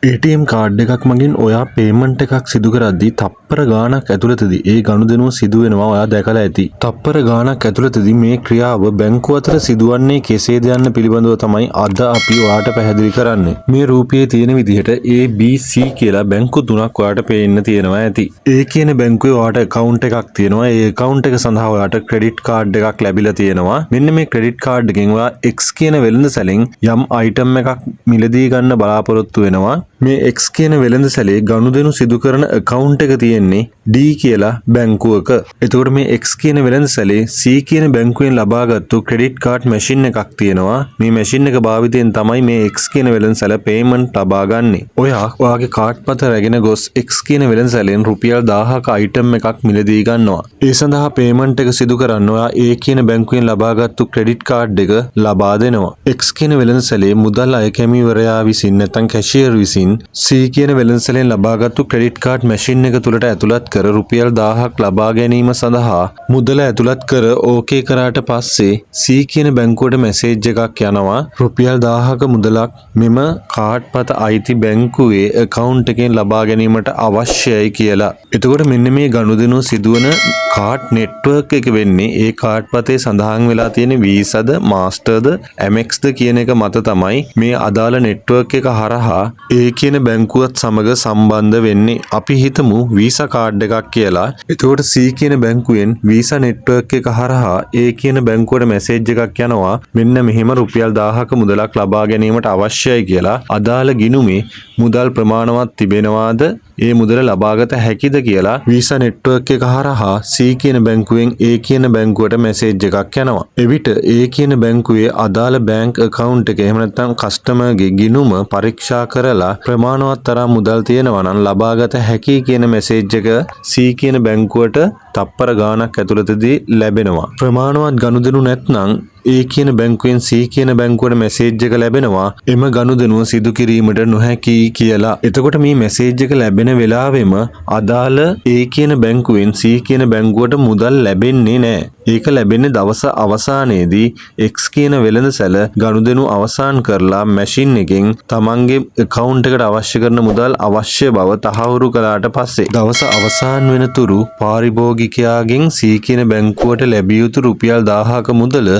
ATM card එකක් මගින් ඔයා පේමන්ට් එකක් සිදු කරද්දී තප්පර ගාණක් ඇතුළතදී ඒ ගනුදෙනුව සිදු වෙනවා ඔයා දැකලා ඇති. තප්පර ගාණක් ඇතුළතදී මේ ක්‍රියාව බැංකුව අතර සිදුවන්නේ කෙසේද යන්න පිළිබඳව තමයි අද අපි ඔයාට පැහැදිලි කරන්නේ. මේ රූපයේ තියෙන විදිහට A, B, C කියලා බැංකු තුනක් ඔයාට පේන්න තියෙනවා ඇති. A කියන බැංකුවේ ඔයාට ඇකවුන්ට් එකක් තියෙනවා. ඒ ඇකවුන්ට් එක සඳහා ඔයාට ක්‍රෙඩිට් කාඩ් එකක් ලැබිලා තියෙනවා. මෙන්න මේ ක්‍රෙඩිට් කාඩ් එකෙන් ඔයා X කියන වෙළඳසැලෙන් යම් අයිටම් එකක් මිලදී ගන්න බලාපොරොත්තු වෙනවා. මේ X කියන වෙළඳසැලේ ගනුදෙනු සිදු කරන ඇකවුන්ට් එක තියෙන්නේ D කියලා බැංකුවක. එතකොට මේ X කියන වෙළඳසැලේ C කියන බැංකුවෙන් ලබාගත්තු ක්‍රෙඩිට් කාඩ් මැෂින් එකක් තියෙනවා. මේ මැෂින් එක භාවිතයෙන් තමයි මේ X කියන වෙළඳසැල පේමන්ට් ලබා ගන්නෙ. ඔයා ඔයාගේ කාඩ් පත රැගෙන ගොස් X කියන වෙළඳසැලෙන් රුපියල් 1000ක අයිටම් එකක් මිලදී ගන්නවා. ඒ සඳහා පේමන්ට් එක සිදු කරන්න ඔයා A කියන බැංකුවෙන් ලබාගත්තු ක්‍රෙඩිට් කාඩ් එක ලබා දෙනවා. X කියන වෙළඳසැලේ මුදල් අය කැමීවරයා විසින් නැත්නම් කැෂියර් විසින් C කියන වෙළඳසැලෙන් ලබාගත්තු ක්‍රෙඩිට් කාඩ් මැෂින් එක තුළට ඇතුළත් කර රුපියල් 1000ක් ලබා ගැනීම සඳහා මුදල ඇතුළත් කර ඕකේ කරාට පස්සේ C කියන බැංකුවට මැසේජ් එකක් යනවා, රුපියල් 1000ක මුදලක් මෙම කාඩ් පත අයිති බැංකුවේ ඇකවුන්ට් එකෙන් ලබා ගැනීමට අවශ්‍යයි කියලා. එතකොට මෙන්න මේ ගනුදෙනුව සිදුවන කාඩ් නෙට්වර්ක් එක වෙන්නේ ඒ කාඩ් පතේ සඳහන් වෙලා තියෙන වීසාද, මාස්ටර්ද, ඇමෙක්ස්ද කියන එක මත තමයි මේ අදාළ නෙට්වර්ක් එක හරහා ඒ කියන බැංකුවත් සමග සම්බන්ධ වෙන්නේ. අපි හිතමු වීසා කාඩ් එකක් කියලා. එතකොට C කියන බැංකුවෙන් වීසා නෙට්වර්ක් එක හරහා ඒ කියන බැංකුවට මැසේජ් එකක් යනවා, මෙන්න මෙහෙම රුපියල් 1000ක මුදලක් ලබා ගැනීමට අවශ්‍යයි කියලා. අදාළ ගිණුමේ මුදල් ප්‍රමාණවත් තිබෙනවාද, ඒ මුදල ලබාගත හැකිද කියලා වීසා නෙට්වර්ක් එක හරහා C කියන බැංකුවෙන් A කියන බැංකුවට මැසේජ් එකක් යනවා. එවිට A කියන බැංකුවේ අදාළ බැංක් ඇකවුන්ට් එක, එහෙම නැත්නම් කස්ටමර්ගේ ගිණුම පරීක්ෂා කරලා ප්‍රමාණවත් තරම් මුදල් තියෙනවා නම් ලබාගත හැකි කියන මැසේජ් එක C කියන බැංකුවට තප්පර ගාණක් ඇතුළතදී ලැබෙනවා. ප්‍රමාණවත් ගනුදෙනු නැත්නම් A කියන බැංකුවෙන් C කියන බැංකුවට මැසේජ් එක ලැබෙනවා, එම ගනුදෙනුව සිදු කිරීමට නොහැකි කියලා. එතකොට මේ මැසේජ් එක ලැබෙන වෙලාවෙම අදාළ A කියන බැංකුවෙන් C කියන බැංකුවට මුදල් ලැබෙන්නේ නැහැ. ඒක ලැබෙන්නේ දවස අවසානයේදී X කියන වෙළඳසැල ගනුදෙනු අවසන් කරලා මැෂින් එකෙන් තමන්ගේ ඇකවුන්ට් එකට අවශ්‍ය කරන මුදල් අවශ්‍ය බව තහවුරු කළාට පස්සේ. දවස අවසන් වෙනතුරු පාරිභෝගිකයාගෙන් C කියන බැංකුවට ලැබිය යුතු රුපියල් 1000ක මුදල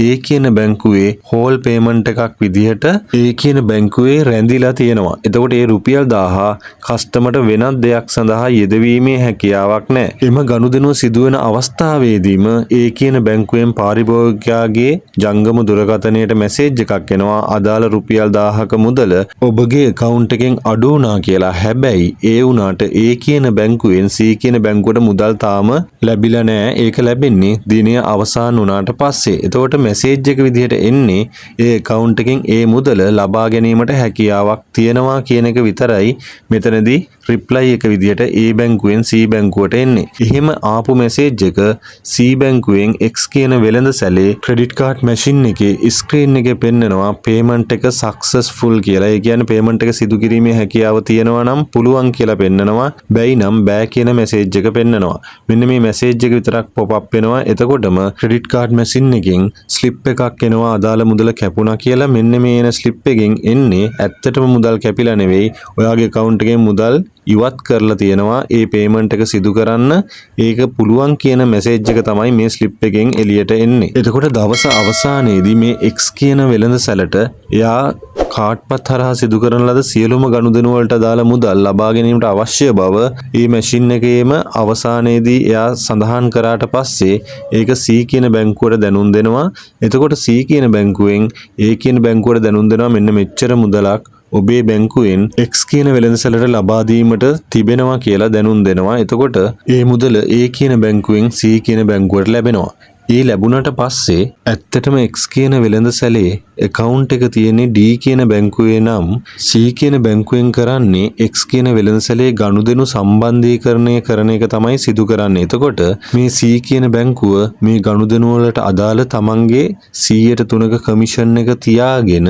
A කියන බැංකුවේ හෝල් පේමන්ට් එකක් විදිහට A කියන බැංකුවේ රැඳිලා තියෙනවා. එතකොට ඒ රුපියල් 1000 කස්ටමර්ට වෙනත් දෙයක් සඳහා යෙදවීමේ හැකියාවක් නැහැ. එම ගනුදෙනුව සිදුවන අවස්ථාවේදීම A කියන බැංකුවෙන් පාරිභෝගිකයාගේ ජංගම දුරකථනයට මැසේජ් එකක් එනවා, අදාළ රුපියල් 1000ක මුදල ඔබගේ ඇකවුන්ට් එකෙන් අඩු වුණා කියලා. හැබැයි ඒ වුණාට A කියන බැංකුවෙන් C කියන බැංකුවට මුදල් තාම ලැබිලා නැහැ. ඒක ලැබෙන්නේ දිනය අවසන් වුණාට පස්සේ. එතකොට මැසේජ් එක විදිහට එන්නේ ඒ ඇකවුන්ට් එකෙන් ඒ මුදල ලබා ගැනීමට හැකියාවක් තියෙනවා කියන එක විතරයි මෙතනදී රිප්ලයි එක විදිහට A බැංකුවෙන් C බැංකුවට එන්නේ. එහෙම ආපු මැසේජ් එක C බැංකුවෙන් X කියන වෙළඳසැලේ ක්‍රෙඩිට් කාඩ් මැෂින් එකේ ස්ක්‍රීන් එකේ පෙන්නනවා පේමන්ට් එක සක්සස්ෆුල් කියලා. ඒ කියන්නේ පේමන්ට් එක සිදු කිරීමේ හැකියාව තියෙනවා නම් පුළුවන් කියලා පෙන්නනවා. බැයි නම් බෑ කියන මැසේජ් එක පෙන්නනවා. මෙන්න මේ මැසේජ් එක විතරක් පොප් අප් වෙනවා. එතකොටම ක්‍රෙඩිට් කාඩ් මැෂින් එකෙන් ස්ලිප් එකක් එනවා අදාළ මුදල කැපුණා කියලා. මෙන්න මේ එන ස්ලිප් එකෙන් එන්නේ ඇත්තටම මුදල් කැපිලා නෙවෙයි, ඔයාගේ ඇකවුන්ට් එකෙන් මුදල් ඉවත් කරලා තියෙනවා ඒ පේමන්ට් එක සිදු කරන්න ඒක පුළුවන් කියන මැසේජ් එක තමයි මේ ස්ලිප් එකෙන් එළියට එන්නේ. එතකොට දවස අවසානයේදී මේ X කියන වෙළඳසැලට එයා කාඩ්පත් හරහා සිදු කරන ලද සියලුම ගනුදෙනු වලට අදාළ මුදල් ලබා ගැනීමට අවශ්‍ය බව මේ මැෂින් එකේම අවසානයේදී එයා සඳහන් කරාට පස්සේ ඒක C කියන බැංකුවට දැනුම් දෙනවා. එතකොට C කියන බැංකුවෙන් A කියන බැංකුවට දැනුම් දෙනවා, මෙන්න මෙච්චර මුදලක් ඔබේ බැංකුවෙන් X කියන වෙළඳසැලට ලබා දීමට තිබෙනවා කියලා දැනුම් දෙනවා. එතකොට ඒ මුදල A කියන බැංකුවෙන් C කියන බැංකුවට ලැබෙනවා. ඒ ලැබුණට පස්සේ ඇත්තටම X කියන වෙළඳසැලේ ඇකවුන්ට් එක තියෙන්නේ D කියන බැංකුවේ නම්, C කියන බැංකුවෙන් කරන්නේ X කියන වෙළඳසැලේ ගනුදෙනු සම්බන්ධීකරණය කරන එක තමයි සිදු කරන්නේ. එතකොට මේ C කියන බැංකුව මේ ගනුදෙනු වලට අදාළ තමන්ගේ 100ට 3ක කමිෂන් එක තියාගෙන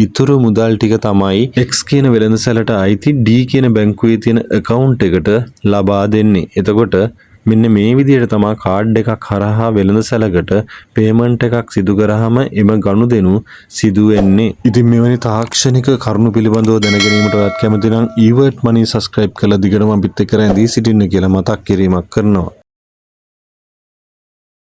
ඉතුරු මුදල් ටික තමයි X කියන වෙළඳසැලට අයිති D කියන බැංකුවේ තියෙන ඇකවුන්ට් එකට ලබා දෙන්නේ. එතකොට මෙන්න මේ විදිහට තමා කාඩ් එකක් හරහා වෙළඳසැලකට පේමන්ට් එකක් සිදු කරාම එම ගනුදෙනු සිදු වෙන්නේ. ඉතින් මෙවැනි තාක්ෂණික කරුණු පිළිබඳව දැන ගැනීමට ඔයත් කැමති නම් ඊවර්ට් මනි සබ්ස්ක්‍රයිබ් කරලා දිගටම අපිත් එක්ක රැඳී සිටින්න කියලා මතක් කිරීමක් කරනවා.